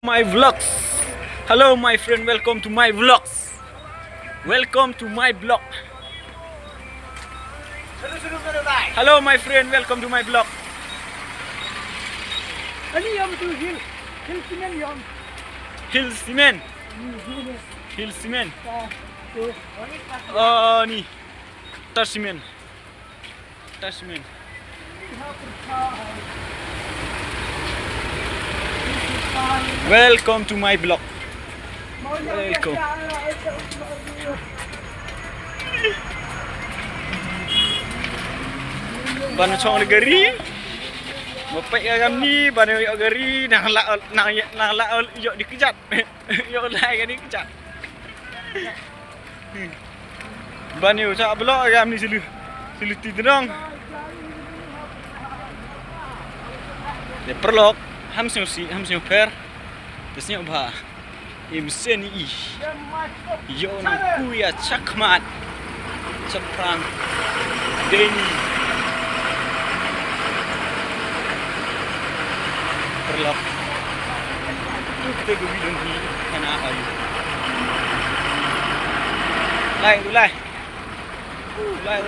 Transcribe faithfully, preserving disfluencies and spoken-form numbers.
My vlogs. Hello, my friend. Welcome to my vlogs. Welcome to my vlog. Hello, my friend. Welcome to my vlog. Ani yom tu hill. Hill cement yom. Hill cement. Hill cement. Oh, ni. Tar cement. Tar cement. Welcome to my vlog. Welcome. Ban chong le gari. Mo pek ga gam ni ban yo gari nang la nang nang la yo di kejat. Yo la gari kejat. Ban ïa u chah blok ïa mini silu. Silu ti dnong. Te paralok, ham sñiaw si, ham sñiaw pher. Te sñiaw bha. Im seni i. Ïoh nang ku ïa chakmat. Chaprang. Deni. Paralok. Te gu video ni kana ai. Lai, lai. Lai.